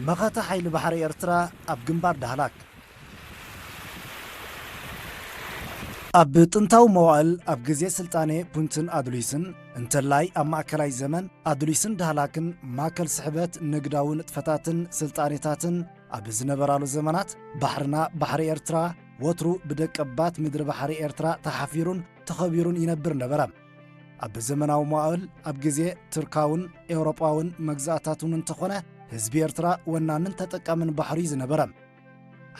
መኸተ ሓይሊ ባሕሪ ኤርትራ ኣብ ግንባር ዳህላክ። ኣብ ጥንታዊ መዋእል ኣብ ግዜ ስልጣኔ ፑንትን ኣዱሊስን፣ እንተላይ ኣብ ማእከላይ ዘመን ኣዱሊስን ዳህላክን ማእከል ስሕበት ንግዳዊ ንጥፈታትን ስልጣኔታትን ኣብ ዝነበራሉ ዘመናት፣ ባሕርና፣ ባሕሪ ኤርትራ፣ ወትሩ ብደቀባት ምድሪ ባሕሪ ኤርትራ ተሓፊሩን ተኸቢሩን ይነብር ነበረ። ኣብ ዘመናዊ መዋእል ኣብ ግዜ ቱርካውን ኤውሮጳውን መግዛእታት እውን እንተኾነ፣ ህዝቢ ኤርትራ ወናንን ተጠቃምን ባሕሩ እዩ ዝነበረ።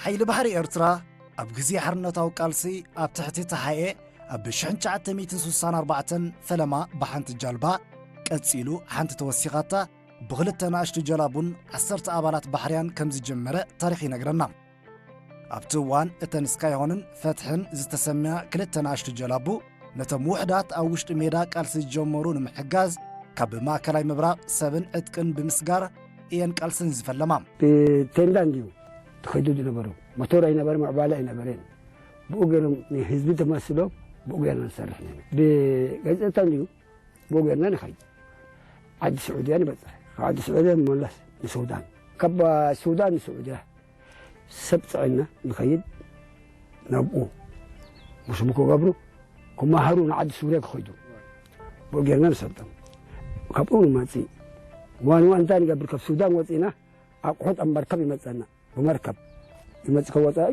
ሓይሊ ባሕሪ ኤርትራ ኣብ ግዜ ሓርነታዊ ቃልሲ ኣብ ትሕቲ ተሓኤ ኣብ ሽሕን ትሽዓተ ሚእትን ስሳን ኣርባዕተን ፈለማ ብሓንቲ ጃልባ፣ ቀጺሉ ሓንቲ ተወሲኻታ ብኽልተ ንኣሽቱ ጀላቡን ዓሰርተ ኣባላት ባሕርያን ከም ዝጀመረ ታሪኽ ይነግረና። ኣብቲ እዋን እተን ስካይሆንን ፈትሕን ዝተሰምያ ክልተ ንኣሽቱ ጀላቡ ነቶም ውሑዳት ኣብ ውሽጢ ሜዳ ቃልሲ ዝጀመሩ ንምሕጋዝ ካብ ማእከላይ ምብራቕ ሰብን ዕጥቅን ብምስጋር እየን ቃልስን ዝፈለማ። ብቴንዳ እንድዩ ተኸይዱ ዝነበሩ። ሞቶር ኣይነበረ፣ ምዕባለ ኣይነበረን። ብኡ ገይሮም ንህዝቢ ተመስሎ፣ ብኡ ገይርና ንሰርሕ ነና። ብጋዜጣ እንድዩ ብኡ ገይርና ንኸይድ። ዓዲ ስዑድያ ንበጽሕ። ካብ ዓዲ ስዑድያ ንመለስ ንሱዳን። ካብ ሱዳን ንስዑድያ ሰብ ጽዕና ንኸይድ ናብኡ። ምስቡ ክገብሩ፣ ክመሃሩ ንዓዲ ሱርያ ክኸይዱ። ብኡ ገይርና ንሰዶም። ካብኡ ንመጽእ። ዋን ዋን እንታይ ንገብር? ካብ ሱዳን ወጺና ኣቑሑት ኣብ መርከብ ይመጸና። ብመርከብ ይመጽእ፣ ካብ ወጻኢ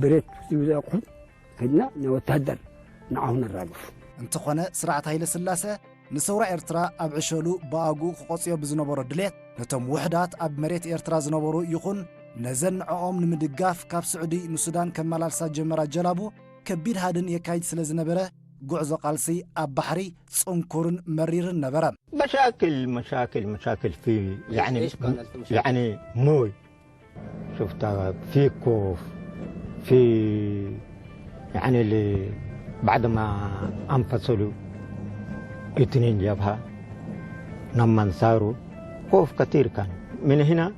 ብሬት ዝብሉ ኣቑሑት ሒዝና ንወተሃደር ንዓሁ ነራግፍ። እንተኾነ፣ ስርዓት ሃይለ ስላሰ ንሰውራ ኤርትራ ኣብ ዕሸሉ ብኣግኡ ክቖጽዮ ብዝነበሮ ድሌት፣ ነቶም ውሑዳት ኣብ መሬት ኤርትራ ዝነበሩ ይኹን ነዘን ንዕኦም ንምድጋፍ ካብ ስዑዲ ንሱዳን ከመላልሳ ጀመራ ጀላቡ ከቢድ ሃድን የካይድ ስለ ዝነበረ፣ ጉዕዞ ቃልሲ ኣብ ባሕሪ ጽንኩርን መሪርን ነበረ። مشاكل، مشاكل، مشاكل في، يعني، إيش كان ألف مشاكل؟ يعني، موي. شفتها في كوف، في، يعني، اللي بعد ما انفصلوا اثنين جبهة، لما انصاروا، خوف كتير كان. من هنا،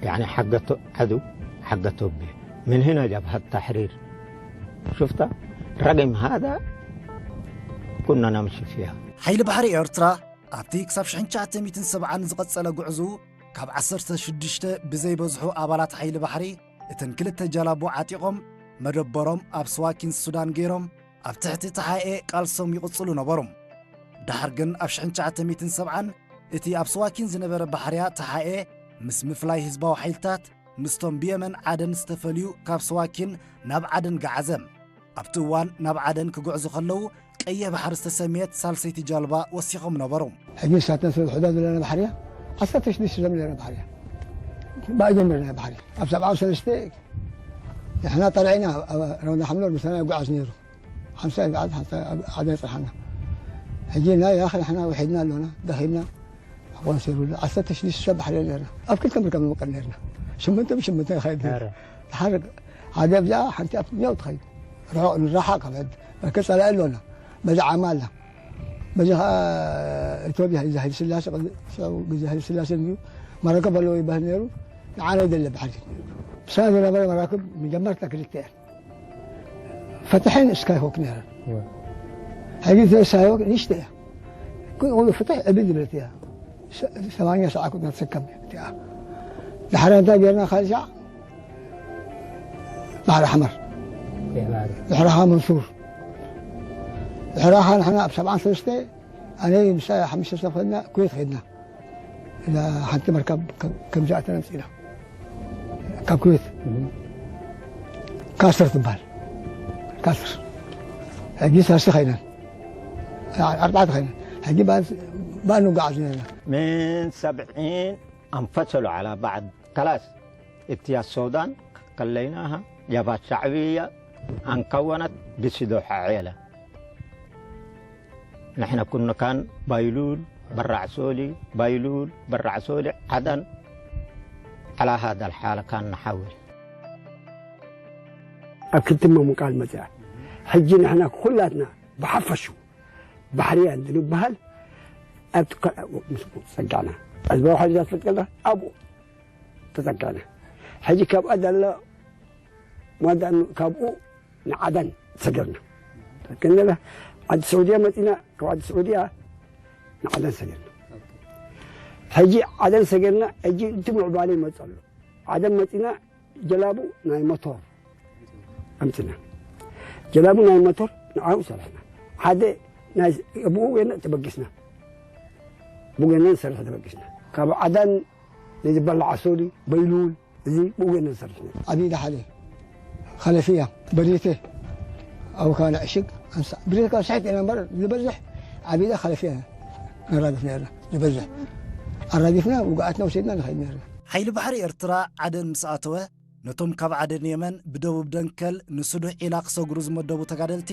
يعني، حقته عدو، حقته بي. من هنا جبهة تحرير. شفتها؟ رغم هذا، كنا نمشي فيها. ሓይሊ ባሕሪ ኤርትራ ኣብቲ ክሳብ ሽሕን ትሽዓተ ሚእትን ሰብዓን ዝቐጸለ ጉዕዞኡ፣ ካብ ዓሰርተ ሽዱሽተ ብዘይበዝሑ ኣባላት ሓይሊ ባሕሪ፣ እተን ክልተ ጀላቡ ዓጢቖም፣ መደበሮም ኣብ ስዋኪን ሱዳን ገይሮም፣ ኣብ ትሕቲ ተሓኤ ቃልሶም ይቕጽሉ ነበሩ። ደሓር ግን ኣብ ሽሕን ትሽዓተ ሚእትን ሰብዓን እቲ ኣብ ስዋኪን ዝነበረ ባሕርያ ተሓኤ ምስ ምፍላይ ህዝባዊ ሓይልታት ምስቶም ብየመን ዓደን ዝተፈልዩ ካብ ስዋኪን ናብ ዓደን ገዓዘ። ኣብቲ እዋን ናብ ዓደን ክጉዕዙ ከለዉ ቀይሕ ባሕሪ ዝተሰምየት ሳልሰይቲ ጃልባ ወሲኾም ነበሩ። ሕጂ ንሳተን ስለ ዝሕዳ ዘለና ባሕርያ ዓሰርተ ሽዱሽተ ሰብ ነይረ ባሕርያ። ብኣ ጀመርና ባሕሪ። ኣብ ሰብዓ ሰለስተ ንሕና ጠራዒና ኣብ ረውና ሓምሎር ምሳና ይጓዓዝ ነይሩ። ሓምሳ ይበዓል፣ ሓምሳ ኣብ ዓደ ይጽንሓና። ሕጂ ናይ ያኽ ንሕና ውሒድና ኣሎና፣ ደኺምና። ኣሕዋን ሰይሩሉ፣ ዓሰርተ ሽዱሽተ ሰብ ባሕሪ ነርና። ኣብ ክልተ መርከብ ንውቀል ነርና። ሽምንተ ብሽምንተ ንኸይድ ነርና። ኣረ። ሓደ ኣብዚኣ፣ ሓንቲ ኣብ ኛው ትኸይድ። ርሑቕ ንራሓቕ ካብ ሕድ። መርከብ ጸላኢ ኣሎና። በዚ ዓማ ኣላ። በዚ ኸኣ ኢትዮጵያ፣ እዚ ሃይለ ስላሴ፣ ሽዑ ግዜ ሃይለ ስላሴ እንድዩ። መራከብ ኣለዎ ይበሃል ነይሩ። ንዓና ይደለ ባሕሪ ነይሩ። ብሳና ዝነበረ መራክብ መጀመርታ ክልተ እየን። ፈትሐን እስካይ ሆክ ነረን። ሕጊ ተሳዮክ ንሽተ እያ። ኩሉ ፍትሕ ዕብድ ዝበለት እያ። ሰማንያ ሰዓት ኩና ትሰከም እያ። ድሕሪ እንታይ ጌርና ካልሻዕ ባሕሪ ኣሕመር። ድሕራኻ መንሱር። ድሕራኻ ንሕና ኣብ ሰብዓን ሰለስተ ኣነ ምሳይ ሓሙሽተ ሰብ ኸድና ኩዌት ኸድና። እዛ ሓንቲ መርከብ ከም ዝኣተና ኣምፂእና ካብ ኩዌት ካስተር ትበሃል። ካስተር ሕጂ ሳስቲ ኸይናን ኣርባዕተ ኸይናን ሕጂ ባን ንጓዓዝ ነርና። من سبعين انفصلوا على بعض خلاص. اتيا السودان خليناها جبهة شعبية أنكونت بسدوح عيلة. نحن كنا كان بايلول برع سولي، بايلول برع سولي، عدن. على هذا الحال كان نحاول. ኣብ ክልተ ምምቃል መፅኣ። ሕጂ ንሕና ኩላትና ብሓፈሹ ባሕርያ እንትንበሃል ኣብቲ ከ- ምስ ተፀጋዕና ህዝባዊ ሓይልታት ፈጥቀልና ኣብኡ ተፀጋዕና። ሕጂ ካብ ኣዳላ ማዳን ካብኡ ንዓዳን ሰገርና። ክንደላ ዓዲ ስዑድያ መፂና ካብ ዓዲ ስዑድያ ንዓዳን ሰገርና። ሕጂ ዓዳን ሰገርና ሕጂ እቲ ምዕባለ ይመፅ ኣሎ። ዓዳን መፂና ጀላቡ ናይ ሞቶር ኣምፅና። ጀላቡ ናይ ሞቶር ንዓኡ ሰሪሕና። ሓደ ናይ ብኡ ገና ተበጊስና። ብኡ ገና ንሰርሕ ተበጊስና። ካብ ዓዳን ንዝበላዕ ሶሊ በይሉል እዚ ብኡ ገና ንሰርሕ ነርና። ዓቢዳ ሓደ ኸለፍያ በሪተ ኣብኡ ከዓ ንዕሽግ ኣንሳ ብሪተ ካብ ስሕት ኢና እምበር ዝበዝሕ ዓቢዳ ኸለፍያ ነራግፍ ነርና። ዝበዝሕ ኣራጊፍና ውግኣትና ወሲድና ንኸይድ ነርና። ሓይሊ ባሕሪ ኤርትራ ዓደን ምስ ኣተወ ነቶም ካብ ዓደን የመን ብደቡብ ደንከል ንስዱሕ ዒላ ክሰግሩ ዝመደቡ ተጋደልቲ፣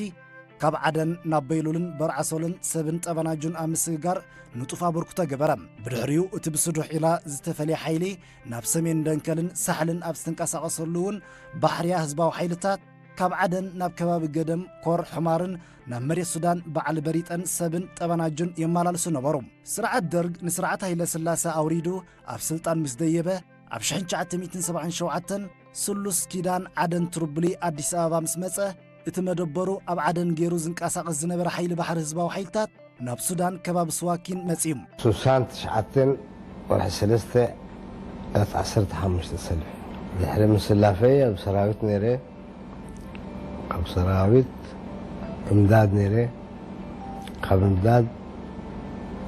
ካብ ዓደን ናብ በይሉልን በርዓሶልን ሰብን ጠበናጁን ኣብ ምስግጋር ንጡፍ ኣበርክቶ ገበረ። ብድሕሪኡ እቲ ብስዱሕ ዒላ ዝተፈልየ ሓይሊ ናብ ሰሜን ደንከልን ሳሕልን ኣብ ዝተንቀሳቐሰሉ እውን ባሕርያ ህዝባዊ ሓይልታት ካብ ዓደን ናብ ከባቢ ገደም ኮር ሕማርን ናብ መሬት ሱዳን በዓል በሪጠን ሰብን ጠበናጁን የመላልሱ ነበሩ። ስርዓት ደርግ ንስርዓት ሃይለ ስላሰ ኣውሪዱ ኣብ ስልጣን ምስ ደየበ ኣብ ሽሕን ትሽዓተ ሚእትን ሰብዓን ሸውዓተን ስሉስ ኪዳን ዓደን ትሩብሊ ኣዲስ ኣበባ ምስ መጸ እቲ መደበሩ ኣብ ዓደን ገይሩ ዝንቀሳቐስ ዝነበረ ሓይሊ ባሕሪ ህዝባዊ ሓይልታት ናብ ሱዳን ከባቢ ስዋኪን መጺኡ። ስሳን ትሽዓተን ወርሒ ሰለስተ ዕለት ዓሰርተ ሓሙሽተ ሰልፊ ድሕሪ ምስላፈይ ኣብ ሰራዊት ነይረ። ካብ ሰራዊት እምዳድ ነይረ። ካብ እምዳድ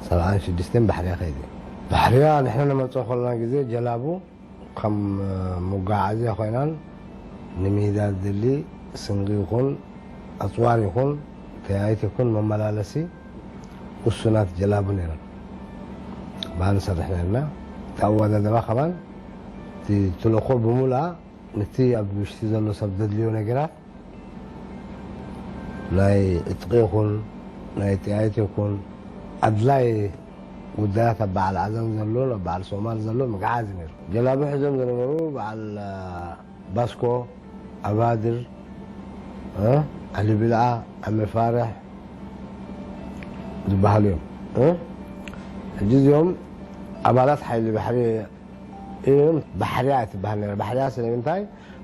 ሰብዓን ሽዱሽተን ባሕርያ ከይደ። ባሕርያ ንሕና ንመፅኦ ከለና ግዜ ጀላቡ ከም መጓዓዝያ ኮይናን ንሜዳ ዝድሊ ስንቂ ይኹን ኣፅዋር ይኹን ተያይት ይኹን መመላለሲ ውሱናት ጀላቡ ነይረን። ብኣ ንሰርሕ ነርና። እቲ ኣወዳድባ ከማን እቲ ትልእኾ ብምሉኣ ነቲ ኣብ ውሽጢ ዘሎ ሰብ ዘድልዮ ነገራት ናይ ዕጥቂ ይኹን ናይ ጥያይት ይኹን ኣድላይ ጉዳያት ኣብ በዓል ዓዛን ዘሎ ኣብ በዓል ሶማል ዘሎ ምግዓዝ እዩ ነይሩ። ጀላቡ ሒዞም ዝነበሩ በዓል ባስኮ፣ ኣባድር፣ ዓሊ ቢልዓ፣ ዓሚ ፋርሕ ዝበሃሉ እዮም። ሕጂ እዚኦም ኣባላት ሓይሊ ባሕሪ እዮም። ባሕርያ ትበሃል ነራ። ባሕርያ ስለምንታይ?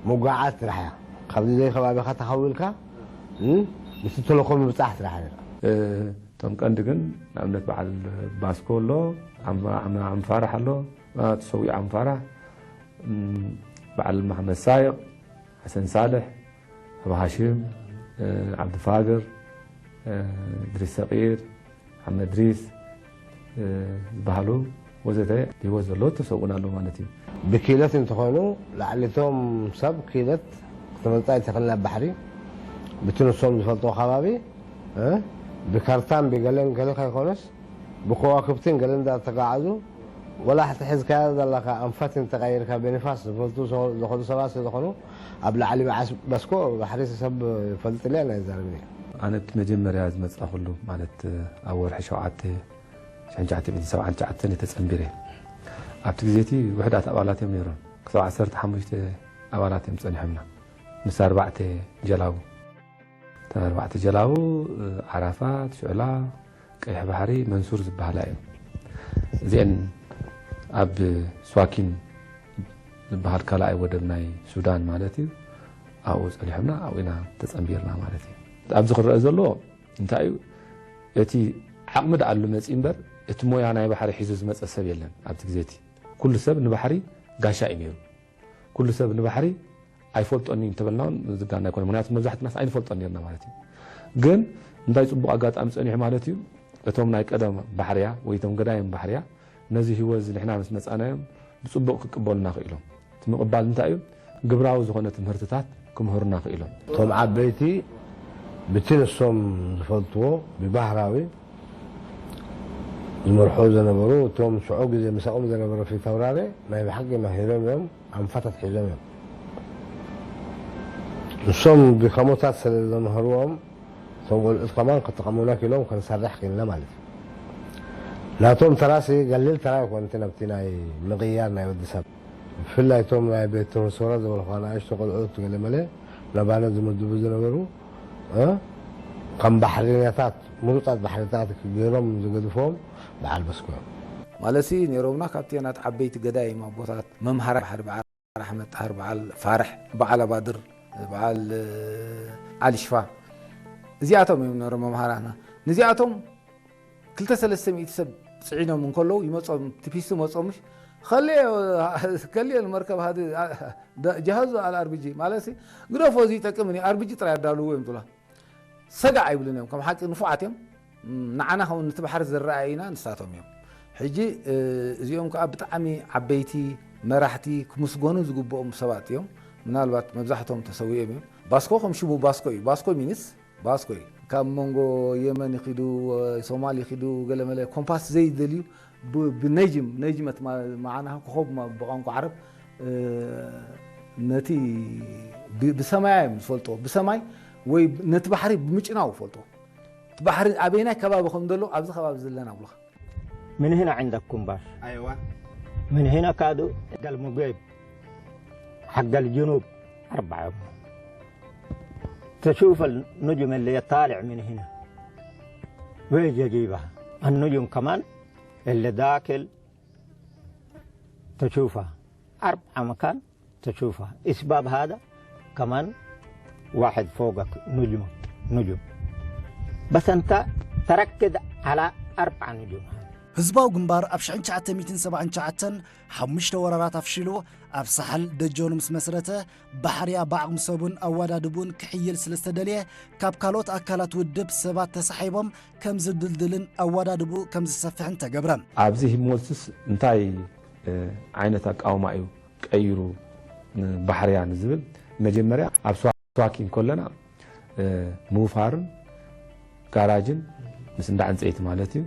መጓዓዝ ስራሕ እያ። ካብዚ ዘይ ከባቢኻ ተኸዊልካ ምስቲ ተልእኾ ምብፃሕ ስራሕ ነራ። እቶም ቀንዲ ግን ንኣብነት በዓል ባስኮ ኣሎ፣ ዓሚ ፋራሕ ኣሎ፣ ተሰዊኡ ዓሚ ፋራሕ፣ በዓል መሓመድ ሳይቕ፣ ሓሰን ሳልሕ፣ ኣቡ ሃሽም፣ ዓብዲ ፋግር፣ እድሪስ ሰቂር፣ ሓመድ እድሪስ ዝበሃሉ ወዘተ ብህይወት ዘለዉ ተሰውኡና ኣለዉ ማለት እዩ። ብክኢለት እንተኾይኑ ላዕሊ እቶም ሰብ ክኢለት ክትመርፃ ኣይትኽእልን ኣብ ባሕሪ ብቲ ንሶም ዝፈልጥዎ ከባቢ ብካርታን ብገለን ገለ ከይኮነስ ብከዋክብትን ገለን እንዳተጋዓዙ ወላ ሕቲ ሒዝካያ ዘለኻ ኣንፈት እንተቐይርካ ብንፋስ ዝፈልጡ ዝኸዱ ሰባት ስለዝኾኑ ኣብ ላዕሊ በዓስ በስኮ ባሕሪ ሰብ ይፈልጥልያ ናይ ዛረብኒ። ኣነ እቲ መጀመርያ ዝመጻኹሉ ማለት ኣብ ወርሒ ሸውዓተ ሽሕን ትሽዓተ ሚእትን ሰብዓን ትሽዓተን እየ ተጸንቢረ። ኣብቲ ግዜ እቲ ውሑዳት ኣባላት እዮም ነይሮም። ክሳብ ዓሰርተ ሓሙሽተ ኣባላት እዮም ጸኒሖምና ምስ ኣርባዕተ ጀላቡ። እተን ኣርባዕተ ጀላቡ ዓራፋት፣ ሽዕላ፣ ቀይሕ ባሕሪ፣ መንሱር ዝበሃላ እየን። እዚአን ኣብ ስዋኪን ዝበሃል ካልኣይ ወደብ ናይ ሱዳን ማለት እዩ ኣብኡ ጸኒሖምና፣ ኣብኡ ኢና ተጸንቢርና ማለት እዩ። ኣብዚ ክረአ ዘሎ እንታይ እዩ? እቲ ዓቕሚ ደኣ ኣሎ መጺእ እምበር፣ እቲ ሞያ ናይ ባሕሪ ሒዙ ዝመጸ ሰብ የለን። ኣብቲ ግዜ እቲ ኩሉ ሰብ ንባሕሪ ጋሻ እዩ ነይሩ። ኩሉ ሰብ ንባሕሪ ኣይፈልጦን እዩ እንተበልና እውን ዝጋነ ኣይኮነን። ምኽንያቱ መብዛሕትናስ ኣይንፈልጦን ነርና ማለት እዩ። ግን እንታይ ጽቡቕ ኣጋጣሚ ጸኒሑ ማለት እዩ፣ እቶም ናይ ቀደም ባሕርያ ወይ እቶም ገዳይም ባሕርያ ነዚ ህይወት እዚ ንሕና ምስ መጻናዮም ብጽቡቕ ክቅበሉና ክኢሎም። እቲ ምቕባል እንታይ እዩ? ግብራዊ ዝኾነ ትምህርትታት ክምህሩና ክኢሎም። እቶም ዓበይቲ ብቲ ንሶም ዝፈልጥዎ ብባህራዊ ዝመርሑ ዝነበሩ፣ እቶም ሽዑ ግዜ ምሳኦም ዝነበረ ፊታውራሪ ናይ ብሓቂ መሂሮም እዮም፣ ኣንፋታት ሒዞም እዮም። ንሶም ድካሞታት ስለ ዘምሃርዎም፣ እቶም ቆልዑት ከማን ክጠቐሙና ክኢሎም ክንሰርሕ ክኢልና ማለት እዩ። ናቶም ተራሲ ገሊል ተራ ይኮን እቲ ናብቲ ናይ ምቕያር ናይ ወዲ ሰብ። ብፍላይ እቶም ናይ ቤት ሮሶራ ዝበልኳ ንኣሽቶ ቆልዑት ገለመለ ናባና ዝምድቡ ዝነበሩ፣ እ፣ ከም ባሕርኛታት፣ ምሩጻት ባሕርታት ገይሮም ዝገድፎም በዓል በስኮ እዮም። ማለትሲ ነይሮምና ካብቲ ናት ዓበይቲ ገዳይም ኣቦታት፣ መምሃራ ባሕሪ በዓል ኣሕመድ ጣህር፣ በዓል ፋርሕ፣ በዓል ኣባድር፣ በዓል፣ እ፣ ዓሊ ሽፋ። እዚኣቶም እዮም ነይሮም መምሃራትና። ንዚኣቶም ክልተ ሰለስተ ሚእቲ ሰብ ጽዒኖም እንከለዉ ይመጾም፣ እቲ ፒስቲ መጾም ምሽ፣ "ከልየ፣ ከልየ ንመርከብ ሃዲ፣ አ፣ ደ-፣ ጀሃዙ ኣል ኣርቢጂ" ማለትሲ፣ "ግደፎ፣ እዚ ይጠቅምን እዩ፣ ኣርቢጂ ጥራይ ኣዳልዉ" እዮም ትብላ። ሰጋእ ኣይብሉን እዮም፣ ከም ሓቂ ንፉዓት እዮም። እም፣ ንዓና ከምኡ ነቲ ባሕሪ ዝረኣዩና ንሳቶም እዮም። ሕጂ፣ እ፣ እዚኦም ከኣ ብጣዕሚ ዓበይቲ መራሕቲ ክምስገኑ ዝግብኦም ሰባት እዮም። ምናልባት መብዛሕትኦም ተሰዊኦም እዮም። ባስኮ ከም ሽሙ ባስኮ እዩ። ባስኮ ሚንስ ባስኮ እዩ። ካብ መንጎ የመን ይኺዱ፣ ሶማል ይኺዱ፣ ገለመለ ኮምፓስ ዘይደልዩ ብ-፣ ብነጅም፣ ነጅመት ማ-፣ መዓና ኮኾብ ማ-፣ ብቋንቋ ዓረብ፣ እ፣ ነቲ ብ-፣ ብሰማያ እዮም ዝፈልጥዎ። ብሰማይ ወይ ነቲ ባሕሪ ብምጭናው ይፈልጥዎ። እቲ ባሕሪ ኣበየናይ ከባቢ ከም ዘሎ ኣብዚ ከባቢ ዘለና ብሉኻ። من هنا عندك كومباش. أيوة. من هنا كادو حق المغيب، حق الجنوب، أربعة. تشوف النجم اللي طالع من هنا ويجي يجيبها. النجم كمان اللي داخل تشوفها. أربعة مكان تشوفها. إسباب هذا كمان واحد فوقك نجم، نجم. بس أنت تركز على أربع نجوم. ህዝባዊ ግንባር ኣብ ሽሕን ትሽዓተ ሚእትን ሰብዓን ትሽዓተን ሓሙሽተ ወራራት ኣፍሺሉ ኣብ ሳሕል ደጀኑ ምስ መስረተ፣ ባሕርያ ብዓቕሚ ሰቡን ኣወዳድቡን ክሕይል ስለ ዝተደልየ፣ ካብ ካልኦት ኣካላት ውድብ ሰባት ተሳሒቦም ከም ዝድልድልን ኣወዳድቡ ከም ዝሰፍሕን ተገብረ። ኣብዚ ሂብ ሞልስስ እንታይ፣ እ፣ ዓይነት ኣቃውማ እዩ ቀይሩ ንባሕርያ ንዝብል፣ መጀመርያ ኣብ ስዋ-፣ ስዋኪ እንከለና፣ እ፣ ምውፋርን ጋራጅን ምስ እንዳ ዕንጸይቲ ማለት እዩ፣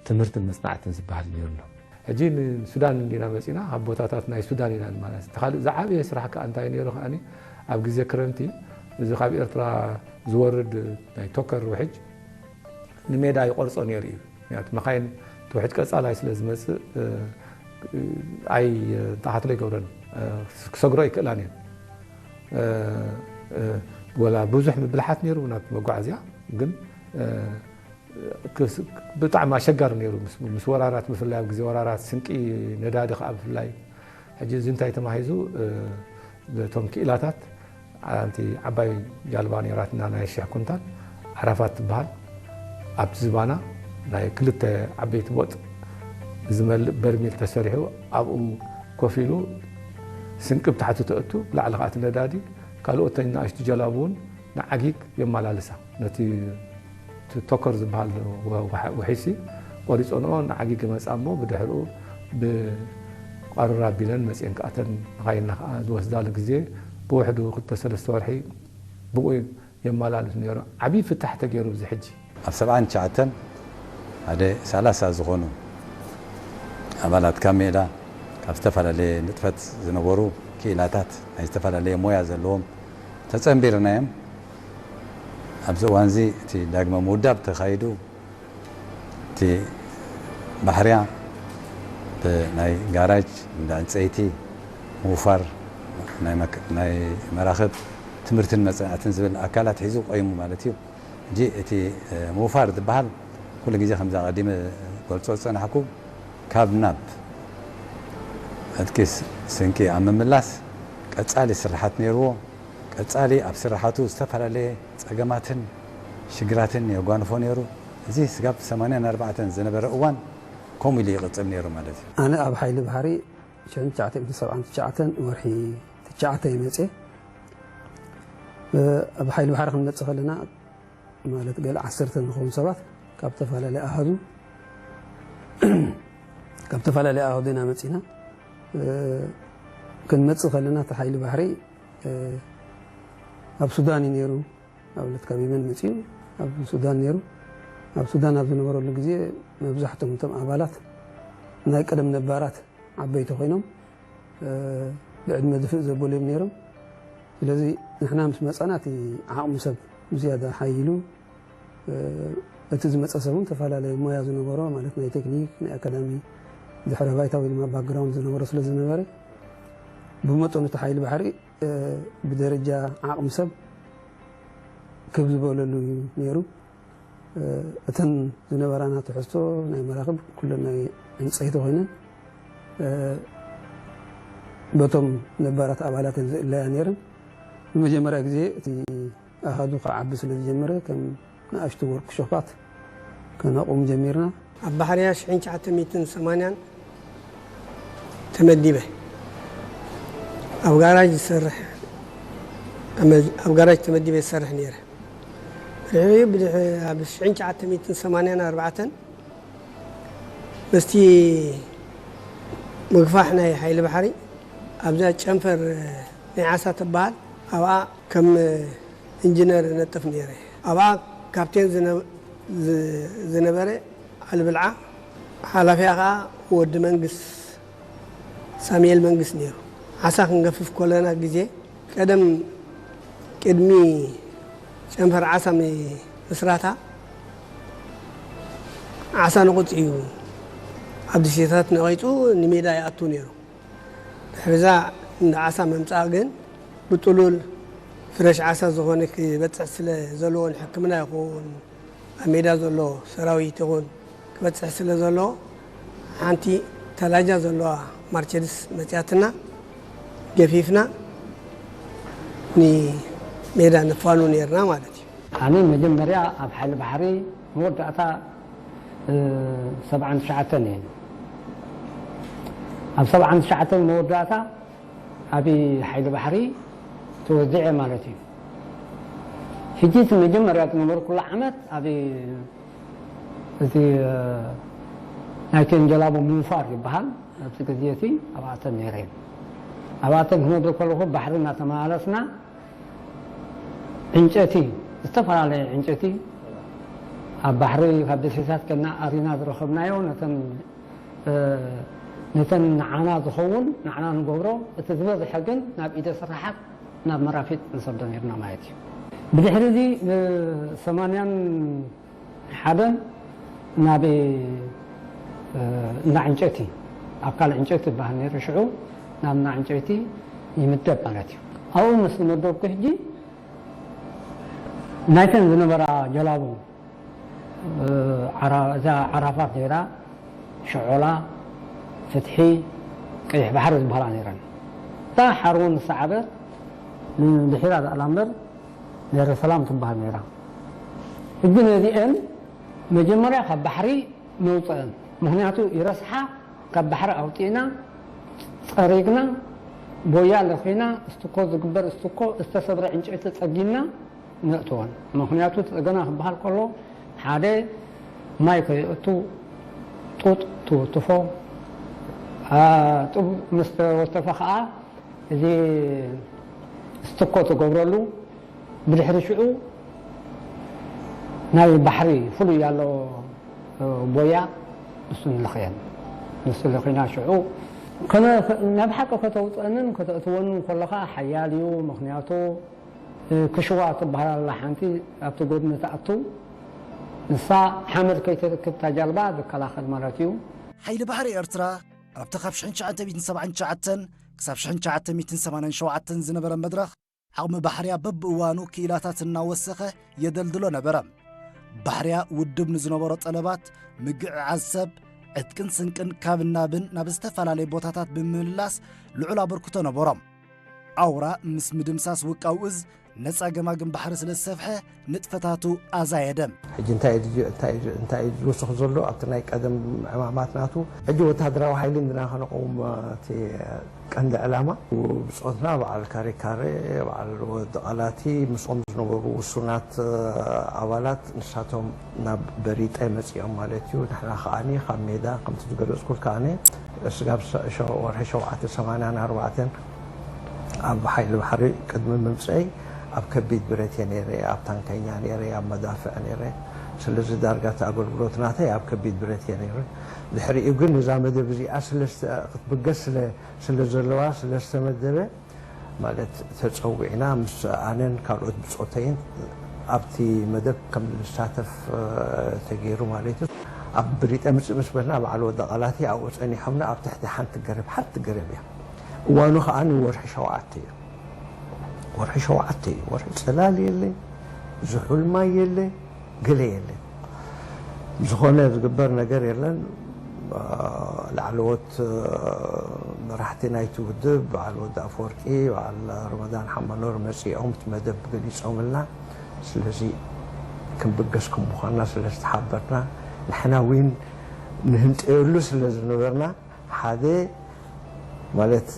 ትምህርትን መጽናዕትን ዝበሃል ነይሩና። ሕጂ ንሱዳን እንዲና መጺና፣ ኣብ ቦታታት ናይ ሱዳን ኢና ማለት እዩ። እቲ ካልእ ዝዓበየ ስራሕ ከኣ እንታይ ነይሩ ከኣኒ፣ ኣብ ግዜ ክረምቲ እዚ ካብ ኤርትራ ዝወርድ ናይ ቶከር ውሕጅ ንሜዳ ይቆርጾ ነይሩ እዩ። ምክንያቱ መኻይን እቲ ውሕጅ ቀጻላይ ስለ ዝመጽእ፣ እ፣ ኣይ-፣ ተኻትሎ ይገብረን፣ እ፣ ክሰግሮ ኣይክእላን እየን። እ፣ እ፣ ወላ ብዙሕ ምብልሓት ነይሩ ናብቲ መጓዓዝያ፣ ግን፣ እ፣ ክስ-፣ ብጣዕሚ ኣሸጋሪ ነይሩ። ምስ፣ ምስ ወራራት፣ ብፍላይ ኣብ ግዜ ወራራት ስንቂ፣ ነዳዲ ከኣ ብፍላይ። ሕጂ እዚ እንታይ ተማሂዙ፣ እ፣ እቶም ክኢላታት፣ ሓንቲ ዓባይ ጃልባ ነይራትና፣ ናይ ሽሕ ኩንታል ዓራፋት ትበሃል። ኣብቲ ዝባና ናይ ክልተ ዓበይቲ ቦጥ ዝመልእ በርሚል ተሰሪሑ፣ ኣብኡ ኮፍ ኢሉ ስንቂ ብታሕቲ ተእቱ፣ ብላዕሊ ከኣ እቲ ነዳዲ፣ ካልኦት ናይ ንኣሽቱ ጀላቡ እውን ንዓጊግ የመላልሳ። ነቲ እቲ ቶከር ዝበሃል ወ-፣ ወሓ-፣ ውሒሲ ቆሪጸንኦ ንዓጊግ ይመጻ እሞ፣ ብድሕሪኡ ብቋርር ኣቢለን መጺኤን ከኣተን መኻይንና ከኣ ዝወስዳሉ ግዜ ብውሕዱ ክልተ ሰለስተ ወርሒ ብኡ የመላልስ ነይሩ። ዓብዪ ፍታሕ ተገይሩ። እዚ ሕጂ ኣብ ሰብዓን ትሽዓተን ሓደ ሰላሳ ዝኾኑ ኣባላት ካብ ሜዳ፣ ካብ ዝተፈላለየ ንጥፈት ዝነበሩ ክኢላታት፣ ናይ ዝተፈላለየ ሞያ ዘለዎም ተጸንቢርና እዮም። ኣብዚ እዋንዚ እቲ ዳግመ ምውዳብ ተኻይዱ፣ እቲ ባሕርያ ብናይ ጋራጅ፣ እንዳ ዕንጸይቲ፣ ምውፋር ናይ መክ-፣ ናይ መራኽብ፣ ትምህርትን መጽናዕትን ዝብል ኣካላት ሒዙ ቆይሙ ማለት እዩ። ሕጂ እቲ፣ እ፣ ምውፋር ዝበሃል ኩሉ ግዜ ከምዚ ኣቐዲመ ገልጾ ዝጸናሕኩ፣ ካብ ናብ ዕጥቂ ስ-፣ ስንቂ ኣብ ምምላስ ቀጻሊ ስርሓት ነይርዎ። ቀጻሊ ኣብ ስራሓቱ ዝተፈላለየ ጸገማትን ሽግራትን የጓንፎ ነይሩ። እዚ ስጋብ ሰማንያን ኣርባዕተን ዝነበረ እዋን ከምኡ ኢሉ ይቕጽል ነይሩ ማለት እዩ። ኣነ ኣብ ሓይሊ ባሕሪ ሽሕን ትሽዓተ ሚእትን ሰብዓን ትሽዓተን ወርሒ ትሽዓተ እየ መጽየ። ኣብ ሓይሊ ባሕሪ ክንመጽእ ከለና ማለት ገለ ዓሰርተ ንኸውን ሰባት ካብ ዝተፈላለየ ኣሃዱ ካብ ዝተፈላለየ ኣሃዱ ኢና መጺና። ክንመጽእ ከለና እቲ ሓይሊ ባሕሪ ኣብ ሱዳን እዩ ነይሩ። ኣብነት ካብ የመን መጺኡ ኣብ ሱዳን ነይሩ። ኣብ ሱዳን ኣብ ዝነበረሉ ግዜ መብዛሕቶም እቶም ኣባላት ናይ ቀደም ነባራት ዓበይቲ ኮይኖም ብዕድመ ድፍእ ዘበሉ እዮም ነይሮም። ስለዚ ንሕና ምስ መጻና እቲ ዓቕሚ ሰብ ብዝያዳ ሓይሉ እቲ ዝመጸ ሰብ እውን ተፈላለየ ሞያ ዝነበሮ ማለት ናይ ቴክኒክ ናይ ኣካዳሚ ድሕረ ባይታ ወይ ድማ ባክግራውንድ ዝነበሮ ስለ ዝነበረ ብመጠኑ እቲ ሓይሊ ባሕሪ ብደረጃ ዓቕሚ ሰብ ክብ ዝበለሉ እዩ ነይሩ። እተን ዝነበራና ትሕዝቶ ናይ መራኽብ ኩለን ናይ ዕንፀይቲ ኮይነን በቶም ነባራት ኣባላተን ዝእለያ ነይረን። ንመጀመርያ ግዜ እቲ ኣሃዱ ክዓቢ ስለ ዝጀመረ ከም ንኣሽቱ ወርክሾፓት ከነቑም ጀሚርና። ኣብ ባሕርያ ሽሕን ትሽዓተ ሚእትን ሰማንያን ተመዲበ ኣብ ጋራጅ ዝሰርሕ ኣብ ጋራጅ ተመዲበ ዝሰርሕ ነይረ። ድሕሪኡ ብድሕ- ኣብ ሽሕን ትሽዓተ ሚእትን ሰማንያን ኣርባዕተን ምስቲ ምግፋሕ ናይ ሓይሊ ባሕሪ ኣብዛ ጨንፈር ናይ ዓሳ ትበሃል ኣብኣ ከም ኢንጂነር ነጥፍ ነይረ። ኣብኣ ካፕቴን ዝነ- ዝ- ዝነበረ ኣልብልዓ ሓላፊያ ከዓ ወዲ መንግስ ሳሙኤል መንግስ ነይሩ። ዓሳ ክንገፍፍ ኮለና ግዜ ቀደም ቅድሚ ጨንፈር ዓሳ ምስራታ ዓሳ ነቑጽ እዩ ኣብ ደሴታት ነቒጹ ንሜዳ ይኣቱ ነይሩ። ድሕሪዛ እንዳ ዓሳ ምምጻእ ግን ብጥሉል ፍረሽ ዓሳ ዝኾነ ክበጽሕ ስለ ዘለዎን ሕክምና ይኸውን ኣብ ሜዳ ዘሎ ሰራዊት ይኹን ክበጽሕ ስለ ዘሎ ሓንቲ ተላጃ ዘለዋ ማርቸድስ መጽያትና ገፊፍና ንሜዳ ንፋኑ ነርና ማለት እዩ። ኣነ መጀመርያ ኣብ ሓይሊ ባሕሪ መወዳእታ ሰብዓን ትሽዓተን እየ። ኣብ ሰብዓን ትሽዓተን መወዳእታ ኣብ ሓይሊ ባሕሪ ተወዚዐ ማለት እዩ። ሕጂ እቲ መጀመርያ ዝነበርኩሉ ዓመት ኣብ እቲ ናይተን ጀላቡ ምውፋር ይበሃል። ኣብዚ ግዜ እቲ ኣብኣተን ነይረ። ኣብኣተን ክነድር ከለኹ ባሕሪ እናተመላለስና ዕንጨቲ፣ ዝተፈላለየ ዕንጨቲ ኣብ ባሕሪ ካብ ደሴታት ከና ኣሪና ዝረኸብናዮ ነተን ነተን ንዓና ዝኸውን ንዓና ንገብሮ፣ እቲ ዝበዝሐ ግን ናብ ኢደ ስራሓት ናብ መራፊት ንሰዶ ነርና ማለት እዩ። ብድሕሪ እዚ ሰማንያን ሓደን ናብ እንዳ ዕንጨቲ ኣብ ካልእ ዕንጨቲ ይበሃል ነይሩ ሽዑ ናብ እንዳ ዕንጨቲ ይምደብ ማለት እዩ። ኣብኡ ምስ መደብኩ ሕጂ ናይተን ዝነበራ ጀላቡ እዛ ዓራፋት ነይራ፣ ሸዖላ፣ ፍትሒ፣ ቀይሕ ባሕሪ ዝበሃላ ነይረን። እታ ሓርቦን ዝሰዓበት ንድሒራ ዝኣላ እምበር ነረ ሰላም ትበሃል ነይራ። ሕጂ ነዚአን መጀመርያ ካብ ባሕሪ ነውፀአን። ምክንያቱ ይረስሓ ካብ ባሕሪ ኣውፂእና ፀሪግና ቦያ ለኺና እስትኮ ዝግበር እስትኮ ዝተሰብረ ዕንጨይቲ ፀጊና ነእትወን። ምክንያቱ እቲ ገና ክበሃል ከሎ ሓደ ማይ ከየእቱ ጡጥ ትውትፎ፣ ጡብ ምስ ተወተፈ ከዓ እዚ ስትኮ ትገብረሉ፣ ብድሕሪ ሽዑ ናይ ባሕሪ ፍሉይ ኣሎ ቦያ፣ ንሱ ንለኽየን። ንሱ ለኺና ሽዑ ናብ ሓቂ ከተውፀንን ከተእትወንን ከለኻ ሓያል እዩ። ምክንያቱ ክሽዋ ትበሃል ኣላ ሓንቲ ኣብቲ ጎድኒ ትኣቱ፣ ንሳ ሓመድ ከይትረክብ እታ ጃልባ ዝከላኸል ማለት እዩ። ሓይሊ ባሕሪ ኤርትራ ኣብቲ ካብ ሽሕን ትሽዓተ ሚእትን ሰብዓን ትሽዓተን ክሳብ ሽሕን ትሽዓተ ሚእትን ሰማንያን ሸውዓተን ዝነበረ መድረኽ ዓቕሚ ባሕርያ በብእዋኑ ክኢላታት እናወሰኸ የደልድሎ ነበረ። ባሕርያ ውድብ ንዝነበሮ ጠለባት ምግዕዓዝ ሰብ፣ ዕጥቅን ስንቅን ካብ ናብን ናብ ዝተፈላለየ ቦታታት ብምምላስ ልዑል ኣበርክቶ ነበሮም። ኣውራ ምስ ምድምሳስ ውቃው እዝ ነጻ ገማግም ባሕሪ ስለ ዝሰፍሐ ንጥፈታቱ ኣዛየደ። ሕጂ እንታይ እዩ ድዩ- እንታይ እዩ እንታይ እዩ ዝውስኽ ዘሎ? ኣብቲ ናይ ቀደም ዕማማት ናቱ ሕጂ ወታደራዊ ሓይሊ እንድና ከነቆም እቲ ቀንዲ ዕላማ ብጾትና በዓል ካሬካሬ፣ በዓል ወዲ ቃላቲ ምስኦም ዝነበሩ ውሱናት ኣባላት ንሳቶም ናብ በሪጠ መጺኦም ማለት እዩ። ንሕና ከዓኒ ካብ ሜዳ ከምቲ ዝገለጽኩልካ ኣነ ስጋብ ወርሒ ሸውዓተ ሰማንያን ኣርባዕተን ኣብ ሓይሊ ባሕሪ ቅድሚ ምምፀይ ኣብ ከቢድ ብረት እየ ነይረ፣ ኣብ ታንከኛ ነይረ፣ ኣብ መዳፍዕ ነይረ። ስለዚ ዳርጋ እቲ ኣገልግሎት ናተይ ኣብ ከቢድ ብረት እየ ነይረ። ድሕሪኡ ግን እዛ መደብ እዚኣ ክትብገስ ስለ ዘለዋ ስለ ዝተመደበ ማለት ተፀዊዕና ምስ ኣነን ካልኦት ብፆተይን ኣብቲ መደብ ከም ንሳተፍ ተገይሩ ማለት እዩ። ኣብ ብሪጠ ምፅእ ምስ በልና በዓል ወዲ ቃላቲ ኣብኡ ፀኒሖምና ኣብ ትሕቲ ሓንቲ ገረብ ሓንቲ ገረብ እያ። እዋኑ ከዓ ንወርሒ ሸውዓተ እዩ። ወርሒ ሸውዓተ እዩ። ወርሒ ፅላል የለ፣ ዝሑል ማይ የለ፣ ገለ የለ። ዝኾነ ዝግበር ነገር የለን። ላዕለዎት መራሕቲ ናይቲ ውድብ በዓል ወዲ ኣፈወርቂ፣ በዓል ረመዳን ሓመኖር መፂኦም እቲ መደብ ገሊፆምልና። ስለዚ ክንብገስ ከም ምዃንና ስለ ዝተሓበርና ንሕና ዊን ንህንጠየሉ ስለ ዝነበርና ሓደ ማለት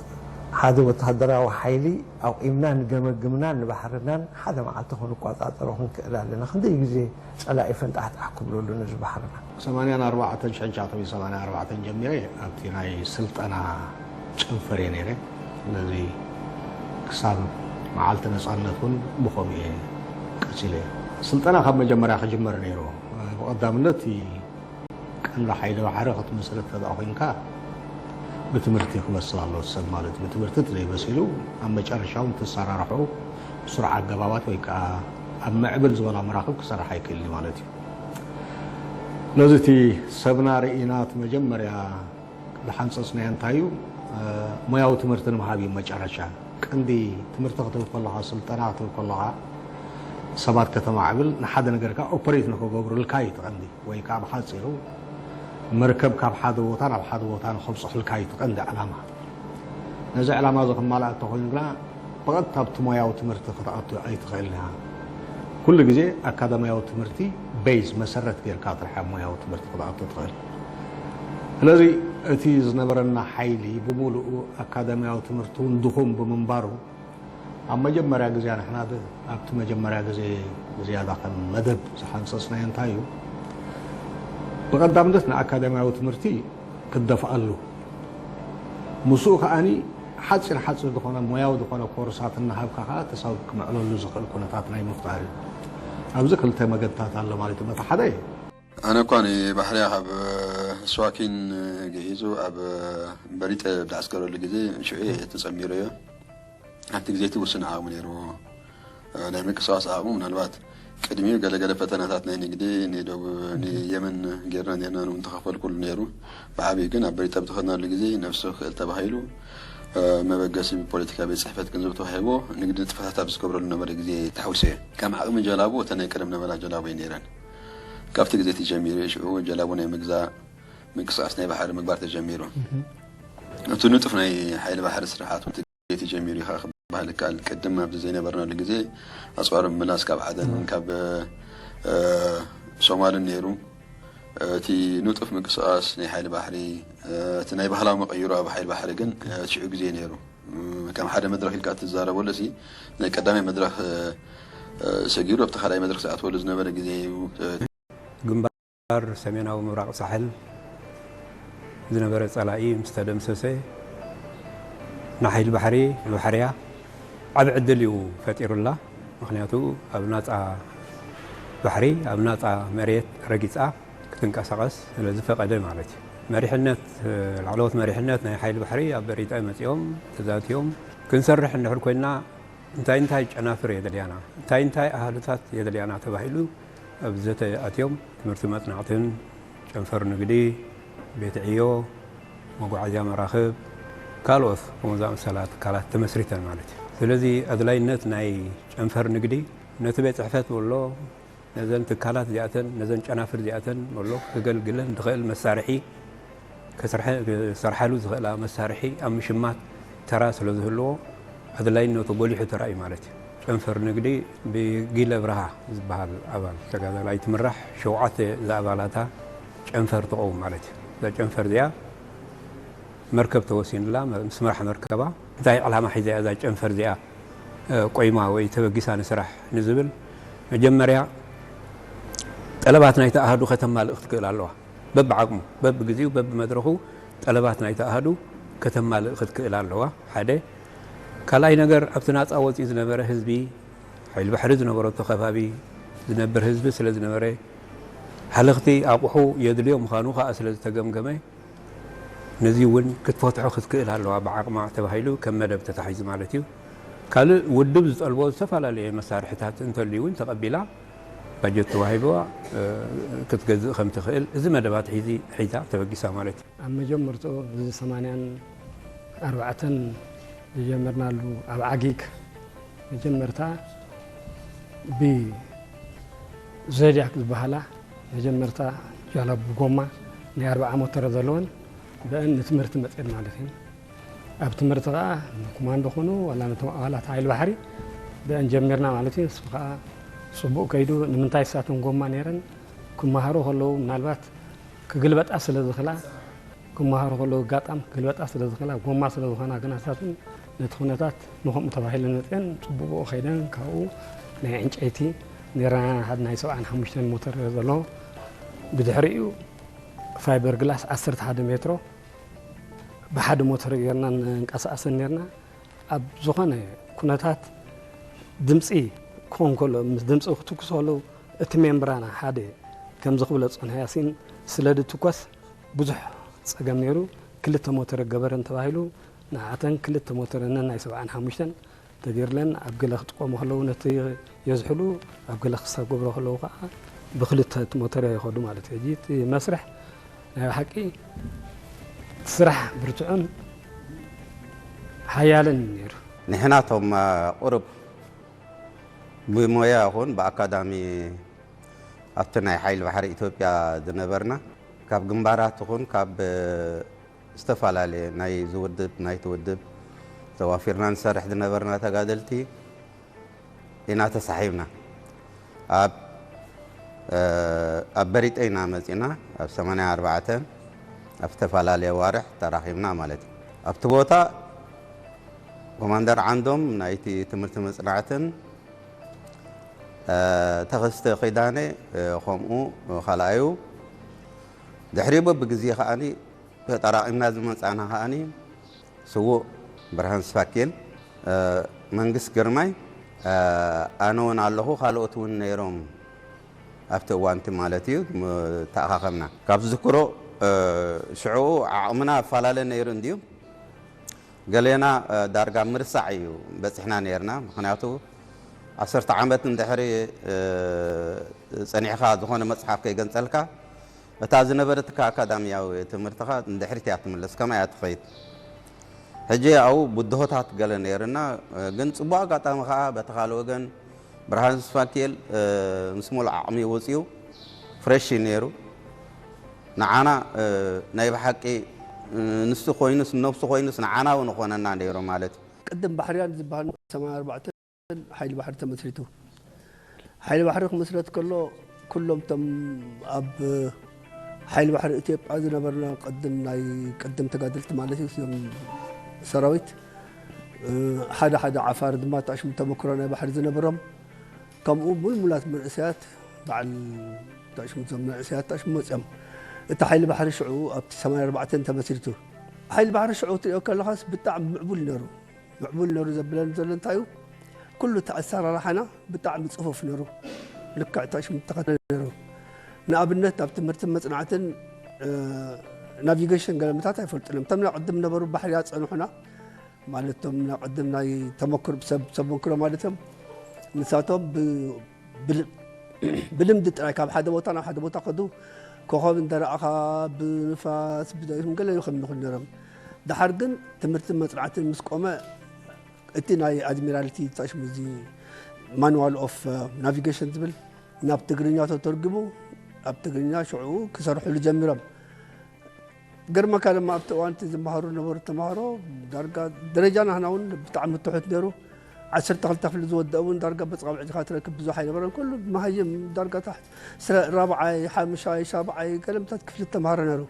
ሓደ ወታደራዊ ሓይሊ ኣቑምና ንገመግምናን ንባሕርናን ሓደ መዓልቲ ክንቋፃፀሮ ክንክእል ኣለና። ክንደይ ግዜ ፀላኢ ፈንጣሕጣሕ ክብለሉ ነዚ ባሕርና። ሰማንያን ኣርባዕተን ሽሕን ትሽዓተ ሚእትን ሰማንያን ኣርባዕተን ጀሚረ ኣብቲ ናይ ስልጠና ጨንፈር እየ ነይረ። ስለዚ ክሳብ መዓልቲ ነፃነት እውን ብኸምኡ እየ ቀፂለ። ስልጠና ካብ መጀመርያ ክጅመር ነይሩ። ብቐዳምነት ቀንዲ ሓይሊ ባሕሪ ክትምስርት ተደኣ ኮይንካ ብትምህርቲ ክበስል ኣሎ ሰብ ማለት እዩ። ብትምህርቲ ዘይበሲሉ ኣብ መጨረሻ እውን ትሰራርሑ ስሩዕ ኣገባባት ወይ ከዓ ኣብ ምዕብል ዝበላ መራኽብ ክሰርሕ ኣይክእልን ማለት እዩ። ስለዚ እቲ ሰብና ርኢና እቲ መጀመርያ ዝሓንፀፅናዮ እንታይ እዩ? ሞያዊ ትምህርቲ ንምሃብ እዩ መጨረሻ። ቀንዲ ትምህርቲ ክትብል ከለኻ፣ ስልጠና ክትብል ከለኻ ሰባት ከተማዕብል ንሓደ ነገርካ ኦፐሬት ንክገብሩልካ እዩ እቲ ቀንዲ። ወይ ከዓ ብሓፂሩ መርከብ ካብ ሓደ ቦታ ናብ ሓደ ቦታ ንኸብፅሑልካ እዩ እቲ ቀንዲ ዕላማ። ነዚ ዕላማ እዚ ክማላእ እንተኮይኑ ግና ብቐጥታ ኣብቲ ሞያዊ ትምህርቲ ክትኣቱ ኣይትኽእልን ኢኻ። ኩሉ ግዜ ኣካዳሚያዊ ትምህርቲ ቤዝ መሰረት ጌርካ ጥራሕ ኣብ ሞያዊ ትምህርቲ ክትኣቱ ትኽእል። ስለዚ እቲ ዝነበረና ሓይሊ ብምሉኡ ኣካዳሚያዊ ትምህርቲ እውን ድኹም ብምንባሩ ኣብ መጀመርያ ግዜ ንሕና ኣብቲ መጀመርያ ግዜ ዝያዳ ከም መደብ ዝሓንፀፅናዮ እንታይ እዩ? ብቐዳምነት ንኣካዳሚያዊ ትምህርቲ ክደፍኣሉ ምስኡ ከዓኒ ሓፂር ሓፂር ዝኾነ ሞያዊ ዝኾነ ኮርሳት እናሃብካ ከዓ ተሳብ ክምዕለሉ ዝኽእል ኩነታት ናይ ምፍጣር እዩ። ኣብዚ ክልተ መገድታት ኣሎ ማለት እዩ። በቲ ሓደ ኣነ እኳ ንባሕርያ ካብ ስዋኪን ግዒዙ ኣብ በሪጠ ብዳዕስከረሉ ግዜ ሽዑ ተፀሚሩ እዮ። ኣብቲ ግዜ እቲ ውሱን ዓቕሚ ነይርዎ። ናይ ምንቅስቃስ ዓቕሙ ምናልባት ቅድሚኡ ገለገለ ፈተናታት ናይ ንግዲ ንደቡብ ንየመን ጌርና ኔርና ንውን ተኸፈልኩሉ ነይሩ። ብዓብዩ ግን ኣብ በሪጠ ብዝኸድናሉ ግዜ ነፍሲ ክእል ተባሂሉ መበገሲ ብፖለቲካ ቤት ፅሕፈት ገንዘብ ተዋሂቦ ንግዲ ንጥፈታት ኣብ ዝገብረሉ ነበረ ግዜ ተሓዊሰ እየ። ከም ዓቕሚ ጀላቡ እተን ናይ ቀደም ነበራ ጀላቡ እየ ነይረን። ካብቲ ግዜ እቲ ጀሚሩ ሽዑ ጀላቡ ናይ ምግዛእ ምንቅስቃስ ናይ ባሕሪ ምግባር ተጀሚሩ። እቲ ንጡፍ ናይ ሓይሊ ባሕሪ ስርሓት ተጀሚሩ ኢኻ ክበሃል ይከኣል። ቅድም ኣብዚ ዘይነበርናሉ ግዜ ኣፅዋር ምምላስ ካብ ዓደን ካብ ሶማልን ነይሩ። እቲ ንጡፍ ምንቅስቃስ ናይ ሓይሊ ባሕሪ እቲ ናይ ባህላዊ መቐይሮ ኣብ ሓይሊ ባሕሪ ግን ሽዑ ግዜ ነይሩ። ከም ሓደ መድረክ ኢልካ ትዛረበሉ ሲ ናይ ቀዳማይ መድረክ ሰጊሩ ኣብቲ ካልኣይ መድረክ ዝኣትወሉ ዝነበረ ግዜ እዩ። ግንባር ሰሜናዊ ምብራቕ ሳሕል ዝነበረ ጸላኢ ምስ ተደምሰሰ ንሓይሊ ባሕሪ ንባሕርያ ዓቢ ዕድል እዩ ፈጢሩላ። ምኽንያቱ ኣብ ናጻ ባሕሪ ኣብ ናጻ መሬት ረጊጻ ክትንቀሳቐስ ስለ ዝፈቐደ ማለት እዩ። መሪሕነት ላዕለዎት መሪሕነት ናይ ሓይሊ ባሕሪ ኣብ በሪጠ መጺኦም ተዛትዮም ክንሰርሕ እንድሕር ኮይና እንታይ እንታይ ጨናፍር የደልያና እንታይ እንታይ ኣሃዱታት የደልያና ተባሂሉ ኣብ ዘተ ኣትዮም ትምህርቲ መጽናዕትን ጨንፈር ንግዲ፣ ቤት ዕዮ፣ መጓዓዝያ መራኽብ፣ ካልኦት ከምኡ ዝኣመሰላ ትካላት ተመስሪተን ማለት እዩ። ስለዚ ኣድላይነት ናይ ጨንፈር ንግዲ ነቲ ቤት ጽሕፈት በሎ ነዘን ትካላት እዚኣተን ነዘን ጨናፍር እዚኣተን በሎ ከገልግለን ዝኽእል መሳርሒ ክሰርሓሉ ዝኽእላ መሳርሒ ኣብ ምሽማት ተራ ስለ ዝህልዎ ኣድላይነቱ ጎሊሑ ተራእዩ ማለት እዩ። ጨንፈር ንግዲ ብጊለ ብርሃ ዝበሃል ኣባል ተጋዳላይ ትምራሕ፣ ሸውዓተ ዝኣባላታ ጨንፈር ትቐውም ማለት እዩ። እዛ ጨንፈር እዚኣ መርከብ ተወሲንላ፣ ምስ መራሕ መርከባ እንታይ ዕላማ ሒዛ እያ እዛ ጨንፈር እዚኣ ቆይማ ወይ ተበጊሳ ንስራሕ ንዝብል፣ መጀመርያ ጠለባት ናይቲ ኣሃዱ ከተማልእ ክትክእል ኣለዋ። በብዓቕሙ፣ በብግዜኡ፣ በብመድረኹ ጠለባት ናይቲ ኣሃዱ ከተማልእ ክትክእል ኣለዋ። ሓደ። ካልኣይ ነገር፣ ኣብቲ ናፃ ወፂኡ ዝነበረ ህዝቢ፣ ሓይሊ ባሕሪ ዝነበረቶ ከባቢ ዝነብር ህዝቢ ስለ ዝነበረ፣ ሃለኽቲ ኣቑሑ የድልዮ ምዃኑ ከዓ ስለ ዝተገምገመ፣ ነዚ እውን ክትፈትሖ ክትክእል ኣለዋ ብዓቕማ ተባሂሉ ከም መደብ ተታሒዙ ማለት እዩ። ካልእ ውድብ ዝጠልቦ ዝተፈላለየ መሳርሕታት እንተልዩ እውን ተቐቢላ ባጀት ተዋሂብዋ ክትገዝእ ከም ትኽእል እዚ መደባት ሒዚ ሒዛ ተበጊሳ ማለት እዩ። ኣብ መጀመርትኡ እዚ ሰማንያን ኣርባዕተን ዝጀመርናሉ ኣብ ዓጊግ መጀመርታ ብዘድያክ ዝበሃላ መጀመርታ ጃላ ብጎማ ናይ ኣርባዓ ሞተር ዘለወን ብአን ንትምህርቲ መፅአን ማለት እዩ። ኣብ ትምህርቲ ከዓ ንኮማንዶ ኮኑ ዋላ ነቶም ኣባላት ሓይሊ ባሕሪ ብአን ጀሚርና ማለት እዩ። ንሱ ከዓ ፅቡቅ ከይዱ ንምንታይ ሳተን ጎማ ነይረን ክመሃሩ ከለዉ ምናልባት ክግልበጣ ስለ ዝኽላ ክመሃሩ ከለዉ ኣጋጣም ክግልበጣ ስለ ዝኽላ ጎማ ስለ ዝኾና ግና ሳተን ነቲ ኩነታት ንከምኡ ተባሂለን መፅአን ፅቡቅ ከይደን ካብኡ ናይ ዕንጨይቲ ነይራ ሓደ ናይ ሰብዓን ሓሙሽተን ሞተር ዘሎ ብድሕሪኡ ፋይበር ግላስ ዓሰርተ ሓደ ሜትሮ ብሓደ ሞተር ጌርና ንንቀሳቀሰን ኔርና። ኣብ ዝኾነ ኩነታት ድምፂ ክኾን ከሎ ምስ ድምፂ ክትኩስ ከለዉ እቲ ሜምብራና ሓደ ከምዚ ክብሎ ዝፀንሐ ያሲን ስለ ድትኮስ ብዙሕ ፀገም ነይሩ። ክልተ ሞተር ገበረን ተባሂሉ ንዓተን ክልተ ሞተር ነን ናይ ሰብዓን ሓሙሽተን ተገይርለን ኣብ ገለ ክጥቀሙ ከለዉ ነቲ የዝሕሉ ኣብ ገለ ክሳብ ገብሮ ከለዉ ከዓ ብክልተ እቲ ሞተር ይኸዱ ማለት እዩ። ሕጂ እቲ መስርሕ ናይ ብሓቂ እቲ ስራሕ ብርቱዕን ሓያልን እዩ ነይሩ። ንሕና እቶም ቁሩብ ብሞያ ይኹን ብኣካዳሚ ኣብቲ ናይ ሓይሊ ባሕሪ ኢትዮጵያ ዝነበርና ካብ ግንባራት ይኹን ካብ ዝተፈላለየ ናይ ዝውድብ ናይቲ ውድብ ተዋፊርና ንሰርሕ ዝነበርና ተጋደልቲ ኢና ተሳሒብና። ኣብ ኣብ በሪጠ ኢና መፂና ኣብ ሰማንያ ኣርባዕተ ኣብ ዝተፈላለየ ዋርሕ ተራኺብና ማለት እዩ። ኣብቲ ቦታ ኮማንደር ዓንዶም ናይቲ ትምህርቲ መፅናዕትን ተኸስተ ኪዳነ ከምኡ ካልኣዩ ድሕሪ በብግዜ ከዓኒ ተጠራቒምና ዝመፃና ከዓኒ ስዉእ ብርሃን ስፋኪን መንግስት ግርማይ ኣነ እውን ኣለኹ ካልኦት እውን ነይሮም ኣብቲ እዋንቲ ማለት እዩ ተኣኻኸብና ካብ ዝክሮ ሽዑ ዓቕምና ኣፈላለ ነይሩ እንድዩ ገሌና ዳርጋ ምርሳዕ እዩ በፂሕና ነይርና ምክንያቱ ዓሰርተ ዓመት እንድሕሪ ፀኒሕካ ዝኾነ መፅሓፍ ከይገንፀልካ እታ ዝነበረትካ ኣካዳሚያዊ ትምህርትኻ ንድሕሪት እያ ትምለስ ከማ እያ ትኸይድ ሕጂ ኣብኡ ብድሆታት ገለ ነይርና ግን ፅቡቅ ኣጋጣሚ ከዓ በቲ ካልእ ወገን ብርሃን ስፋኪኤል ምስ ሙሉእ ዓቕሚ ወፅኡ ፍሬሽ እዩ ነይሩ ንዓና ናይ ብሓቂ ንሱ ኮይኑስ ነብሱ ኮይኑስ ንዓና እውን ኾነና ነይሩ ማለት እዩ ቅድም ባሕርያን ዝበሃል ሰማንያ ኣርባዕተ ሓይሊ ባሕሪ ተመስሪቱ። ሓይሊ ባሕሪ ክምስረት ከሎ ኩሎም እቶም ኣብ ሓይሊ ባሕሪ ኢትዮጵያ ዝነበርና ቅድም ናይ ቅድም ተጋደልቲ ማለት እዩ እዞም ሰራዊት ሓደ ሓደ ዓፋር ድማ ተዕሽሙ ተመክሮ ናይ ባሕሪ ዝነበሮም ከምኡ ሙልሙላት መንእሰያት በዓል ተዕሽሙ እዞም መንእሰያት ተዕሽሙ መፅኦም እቲ ሓይሊ ባሕሪ ሽዑ ኣብቲ ሰማንያ ኣርባዕተ ተመስሪቱ ሓይሊ ባሕሪ ሽዑ ትሪኦ ከለኻስ ብጣዕሚ ምዕቡል ነሩ ምዕቡል ነሩ ዘብለኒ ዘሎ እንታይ እዩ ኩሉ እቲ ኣሰራርሓና ብጣዕሚ ፅፉፍ ነሩ ልክዕ ተሽሙ ተኸተለ ነሩ ንኣብነት ኣብ ትምህርትን መፅናዕትን ናቪጌሽን ገለመታት ኣይፈልጡን እዮም እቶም ናይ ቅድም ነበሩ ባሕርያ ፀንሑና ማለት እቶም ናይ ቅድም ናይ ተመክሮ ሰብ ተመክሮ ማለት እዮም ንሳቶም ብልምዲ ጥራይ ካብ ሓደ ቦታ ናብ ሓደ ቦታ ከዱ ኮኸብ እንደረኣኻ ብንፋስ ብገለ ይኸም ንኽል ነሮም ድሓር ግን ትምህርትን መፅናዕትን ምስ ቆመ እቲ ናይ ኣድሚራልቲ ተሽሙ እዚ ማኑዋል ኦፍ ናቪጌሽን ዝብል ናብ ትግርኛ ተተርጉሙ ኣብ ትግርኛ ሽዑ ክሰርሕሉ ጀሚሮም ገርመካ ድማ ኣብቲ እዋንቲ ዝመሃሩ ነበሩ ተምሃሮ ዳርጋ ደረጃ ናህና እውን ብጣዕሚ ትሑት ነይሩ። ዓሰርተ ክልተ ክፍሊ ዝወደእ እውን ዳርጋ በፅቃ ብዕድኻ ትረክብ ብዙሕ ኣይነበረን። ኩሉ መሃይም ዳርጋ ታሕቲ ስረ ራብዓይ፣ ሓምሻይ፣ ሻብዓይ ገለምታት ክፍሊ ተምሃሮ ነይሩ።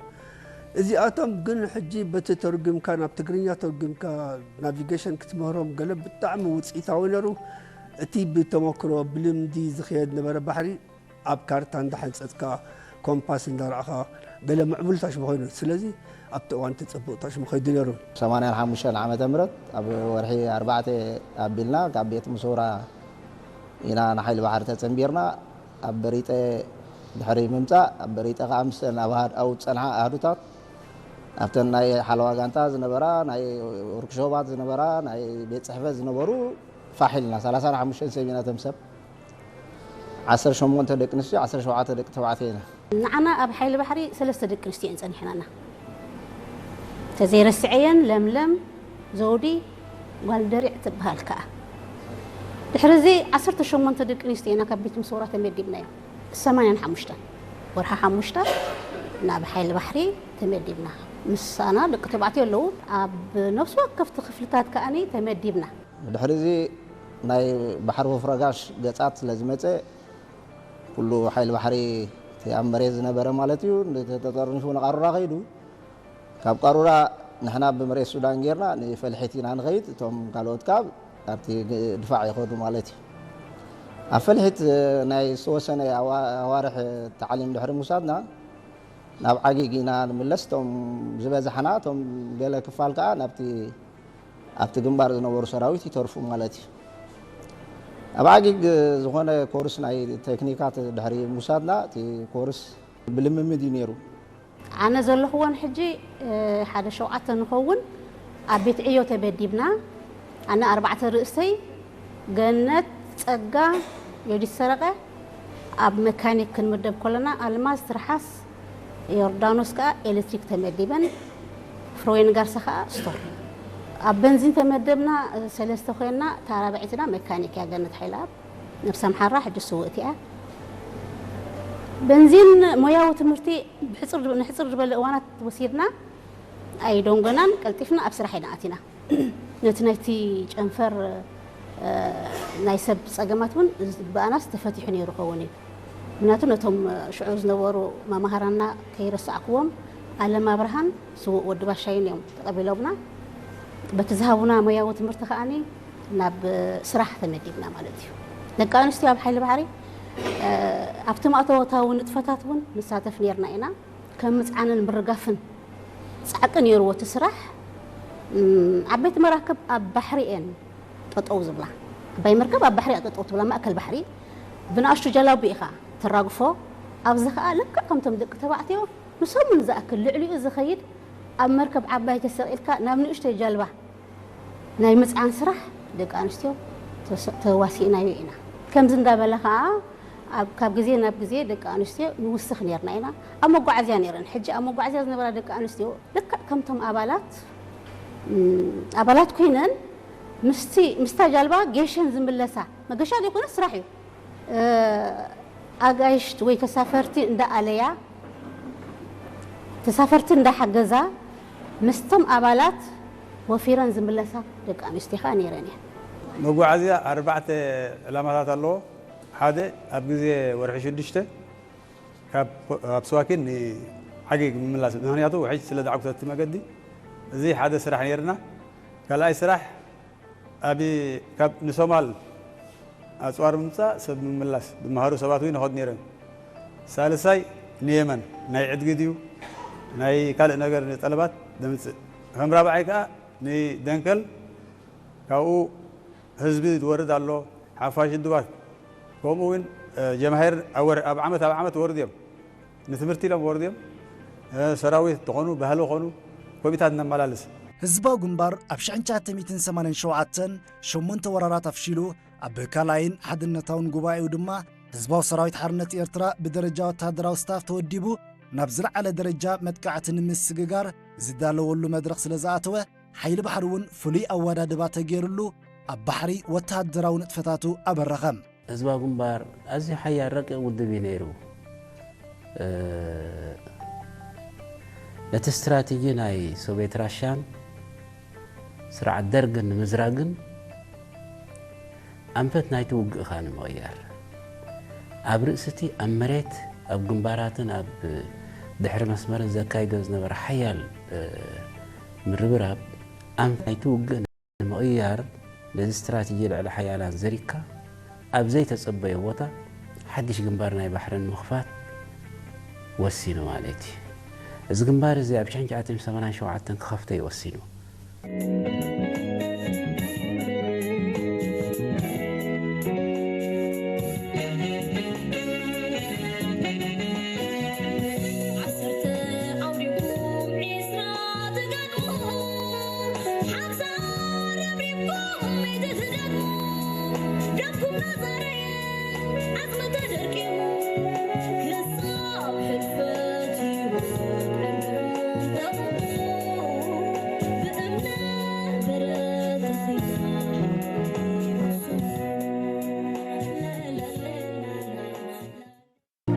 እዚኣቶም ግን ሕጂ በቲ ተርጉምካ ናብ ትግርኛ ተርጉምካ ናቪጌሽን ክትምህሮም ገለ ብጣዕሚ ውፅኢታዊ ነይሩ። እቲ ብተመክሮ ብልምዲ ዝኸየድ ነበረ ባሕሪ ኣብ ካርታ እንዳሓንፀፅካ ኮምፓስ እንዳረኣኻ ገለ ምዕቡል ታሽሙ ኮይኑ፣ ስለዚ ኣብቲ እዋን እቲ ፅቡቕ ታሽሙ ከይዱ ነይሩ። ሰማንያን ሓሙሽተን ዓመተ ምህረት ኣብ ወርሒ ኣርባዕተ ኣቢልና ካብ ቤት ምሶራ ኢና ንሓይሊ ባሕሪ ተፀንቢርና። ኣብ በሪጠ ድሕሪ ምምፃእ ኣብ በሪጠ ከዓ ምስተን ኣብ ሃድ- ኣብ ዝፀንሓ ኣህዱታት ኣብተን ናይ ሓለዋ ጋንታ ዝነበራ ናይ ወርክሾባት ዝነበራ ናይ ቤት ፅሕፈት ዝነበሩ ፋሕ ኢልና ሰላሳን ሓሙሽተን ሰብ ኢና ተምሰብ ዓሰርተ ሸሞንተ ደቂ ኣንስትዮ ዓሰርተ ሸውዓተ ደቂ ተባዕትዮ ኢና። ንዓና ኣብ ሓይሊ ባሕሪ ሰለስተ ደቂ ኣንስትዮ እየን ጸኒሐናና። ተዘይረስዐየን ለምለም ዘውዲ ጓል ደሪዕ ትበሃል ከኣ። ድሕሪ እዚ ዓሰርተ ሸሞንተ ደቂ ኣንስትዮ ኢና ካብ ቤት ምሶራ ተመዲብናዮ። ሰማንያን ሓሙሽተን ወርሒ ሓሙሽተ ናብ ሓይሊ ባሕሪ ተመዲብና። ምሳና ደቂ ተባዕትዮ ኣለዉ። ኣብ ነፍሲ ወከፍቲ ክፍልታት ከኣኒ ተመዲብና። ድሕሪ እዚ ናይ ባሕሪ ወፍረጋሽ ገጻት ስለ ዝመጸ ኩሉ ሓይሊ ባሕሪ እቲ ኣብ መሬት ዝነበረ ማለት እዩ ተጠርኒፉ ንቃሩራ ከይዱ። ካብ ቃሩራ ንሕና ብመሬት ሱዳን ጌርና ንፈልሒት ኢና ንኸይድ፣ እቶም ካልኦት ካብ ኣብቲ ድፋዕ ይኸዱ ማለት እዩ። ኣብ ፈልሒት ናይ ዝተወሰነ ኣዋ- ኣዋርሕ ታዕሊም ድሕሪ ምውሳድና ናብ ዓጊግ ኢና ንምለስ። እቶም ዝበዝሓና እቶም ገለ ክፋል ከዓ ናብቲ ኣብቲ ግንባር ዝነበሩ ሰራዊት ይተርፉ ማለት እዩ። ኣብ ዓጊግ ዝኾነ ኮርስ ናይ ቴክኒካት ድሕሪ ምውሳድና እቲ ኮርስ ብልምምድ እዩ ነይሩ። ኣነ ዘለኹዎን ሕጂ ሓደ ሸውዓተ ንኸውን ኣብ ቤት ዕዮ ተበዲብና። ኣነ ኣርባዕተ ርእሰይ፣ ገነት ጸጋ፣ ዮዲት ሰረቐ። ኣብ መካኒክ ክንምደብ ከለና ኣልማዝ ትርሓስ፣ ዮርዳኖስ ከኣ ኤሌክትሪክ ተመዲበን፣ ፍሮዌን ጋርሳ ከኣ ስቶር። ኣብ በንዚን ተመደብና ሰለስተ ኮይና፣ እታ ራብዐይትና መካኒክ እያ፣ ገነት ሓይለኣብ። ነብሰ ምሓራ ሕጂ ስውእቲ እያ። በንዚን ሞያዊ ትምህርቲ ብሕጽር ንሕጽር ዝበለ እዋናት ወሲድና ኣይደንጎናን፣ ቀልጢፍና ኣብ ስራሕ ኢና ኣቲና። ነቲ ናይቲ ጨንፈር ናይ ሰብ ጸገማት እውን ብኣናስ ተፈቲሑ ነይሩ ክኸውን እዩ። ምክንያቱ ነቶም ሽዑ ዝነበሩ መማህራንና ከይረሳዕክዎም ኣለም ኣብርሃን ስዉእ ወዲ ባሻይን እዮም ተቐቢሎምና። በቲ ዝሃቡና ሞያዊ ትምህርቲ ከኣኒ ናብ ስራሕ ተመዲብና ማለት እዩ። ደቂ ኣንስትዮ ኣብ ሓይሊ ባሕሪ ኣብቲ ማእተወታዊ ንጥፈታት እውን ንሳተፍ ነይርና ኢና። ከም ምፅዓንን ምርጋፍን ፃዕቂ ነይርዎ እቲ ስራሕ። ዓበይቲ መራክብ ኣብ ባሕሪ እየን ጠጠው ዝብላ። ዓባይ መርከብ ኣብ ባሕሪ እያ ጠጠው ትብላ፣ ማእከል ባሕሪ። ብንኣሽቱ ጀላቡ ኢኻ ተራግፎ። ኣብዚ ከዓ ልክዕ ከምቶም ደቂ ተባዕትዮ ንሰሙን ዝኣክል ልዕሊኡ ዝኸይድ ኣብ መርከብ ዓባይ ተሰቒልካ ናብ ንእሽተይ ጃልባ ናይ ምፅዓን ስራሕ ደቂ ኣንስትዮ ተዋሲእናዮ ኢና። ከምዚ እንዳበለ ከዓ ኣብ ካብ ግዜ ናብ ግዜ ደቂ ኣንስትዮ ንውስኽ ነርና ኢና። ኣብ መጓዓዝያ ነረን። ሕጂ ኣብ መጓዓዝያ ዝነበራ ደቂ ኣንስትዮ ልክዕ ከምቶም ኣባላት ኣባላት ኮይነን ምስቲ ምስታ ጃልባ ጌሸን ዝምለሳ፣ መገሻ ዘይኮነ ስራሕ እዩ። ኣጋይሽት ወይ ተሳፈርቲ እንዳኣለያ፣ ተሳፈርቲ እንዳሓገዛ፣ ምስቶም ኣባላት ወፊረን ዝምለሳ ደቂ ኣንስትዮ ከዓ ነይረን እየን። መጓዓዝያ ኣርባዕተ ዕላማታት ኣለዎ። ሓደ ኣብ ግዜ ወርሒ ሽዱሽተ ካብ ስዋኪን ንዓጊግ ምምላስ፣ ምክንያቱ ውሕጅ ስለ ዝዓጉተ እቲ መገዲ። እዚ ሓደ ስራሕ ነይርና። ካልኣይ ስራሕ ኣብ ካብ ንሶማል ኣፅዋር ምምፃእ ሰብ ምምላስ ብመሃሩ ሰባት እውን ይኸዱ ነይሮም። ሳልሳይ ንየመን ናይ ዕድጊ ድዩ ናይ ካልእ ነገር ንጠለባት ደምፅእ። ከም ራብዓይ ከዓ ንደንከል ካብኡ ህዝቢ ዝወርድ ኣሎ፣ ሓፋሽ ድባት ከምኡ እውን ጀማሂር ኣብ ዓመት ኣብ ዓመት ወርድ እዮም። ንትምህርቲ ኢሎም ወርድ እዮም። ሰራዊት ተኾኑ ባህሊ ኾኑ ኮሚታት ነመላልስ። ህዝባዊ ግንባር ኣብ ሽሕን ትሽዓተ ሚእትን ሰማንያን ሸውዓተን ሸሞንተ ወራራት ኣፍሺሉ ኣብ ካልኣይን ሓድነታውን ጉባኤኡ ድማ ህዝባዊ ሰራዊት ሓርነት ኤርትራ ብደረጃ ወተሃደራዊ ስታፍ ተወዲቡ ናብ ዝለዓለ ደረጃ መጥቃዕቲ ንምስግጋር ዝዳለወሉ መድረኽ ስለ ዝኣተወ ሓይሊ ባሕሪ እውን ፍሉይ ኣወዳድባ ተገይሩሉ ኣብ ባሕሪ ወተሃደራዊ ንጥፈታቱ ኣበረኸ። ህዝባዊ ግንባር ኣዝዩ ሓያል ረቂቕ ውድብ እዩ ነይሩ። ነቲ ስትራቴጂ ናይ ሶቪየት ራሽያን ስርዓት ደርግን ንምዝራግን ኣንፈት ናይቲ ውግእ ኸኣ ንምቕያር፣ ኣብ ርእሲ እቲ ኣብ መሬት ኣብ ግንባራትን ኣብ ድሕሪ መስመርን ዘካይዶ ዝነበረ ሓያል ምርብራብ ኣንፈት ናይቲ ውግእ ንምቕያር፣ ነዚ ስትራቴጂ ልዕሊ ሓያላን ዘሪግካ ኣብ ዘይተጸበዮ ቦታ ሓድሽ ግንባር ናይ ባሕሪ ንምኽፋት ወሲኑ ማለት እዩ። እዚ ግንባር እዚ ኣብ ሽሕን ትሽዓተ ሚእትን ሰማንያን ሸውዓተን ክኸፍቶ እዩ ወሲኑ።